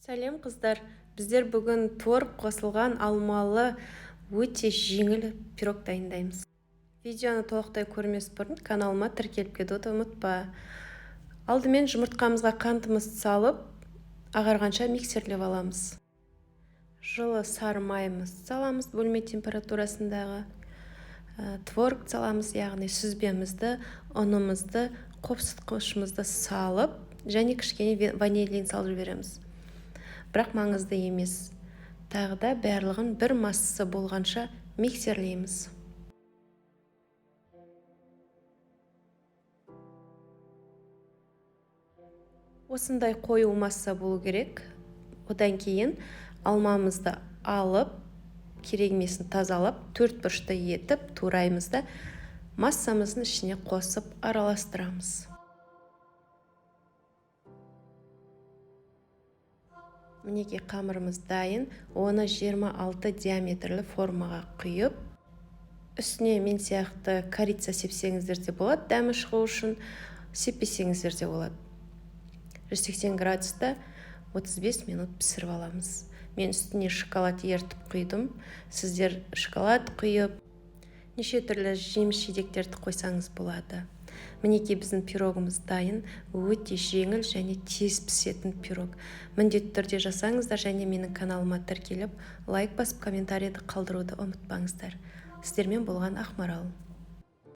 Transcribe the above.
Сәлем, қыздар! Біздер бүгін творог қосылған алмалы өте жеңіл пирог дайындаймыз. Видеоны толықтай көрмес бұрын каналыма тіркеліп кетуді ұмытпа. Алдымен жұмыртқамызға қантымызды салып, ағарғанша миксерлеп аламыз. Жылы сары майымызды саламыз, бөлме температурасындағы. Творог саламыз, яғни сүзбемізді, ұнымызды, қопсытқышымызды салып, және кішкене ванилин салып жібереміз. Бірақ маңызды емес. Тағы да барлығын бір массасы болғанша миксерлейміз. Осындай қою масса болу керек. Одан кейін алмамызды алып, керек емесін тазалап, төрт бұрышты етіп тураймыз да, массамыздың ішіне қосып араластырамыз. Мінекей, қамырымыз дайын. Оны 26 диаметрлі формаға құйып, үстіне мен сияқты корица сепсеңіздер де болады, дәмі шығу үшін, сеппесеңіздер де болады. 180 градуста 35 минут пісіріп аламыз. Мен үстіне шоколад ертіп құйдым. Сіздер шоколад құйып, неше түрлі жеміс жидектерді қойсаңыз болады. Мінекей, біздің пирогымыз дайын. Өте жеңіл және тез пісетін пирог. Міндетті түрде жасаңыздар және менің каналыма тіркеліп, лайк басып, комментарийді қалдыруды ұмытпаңыздар. Сіздермен болған Ақмарал.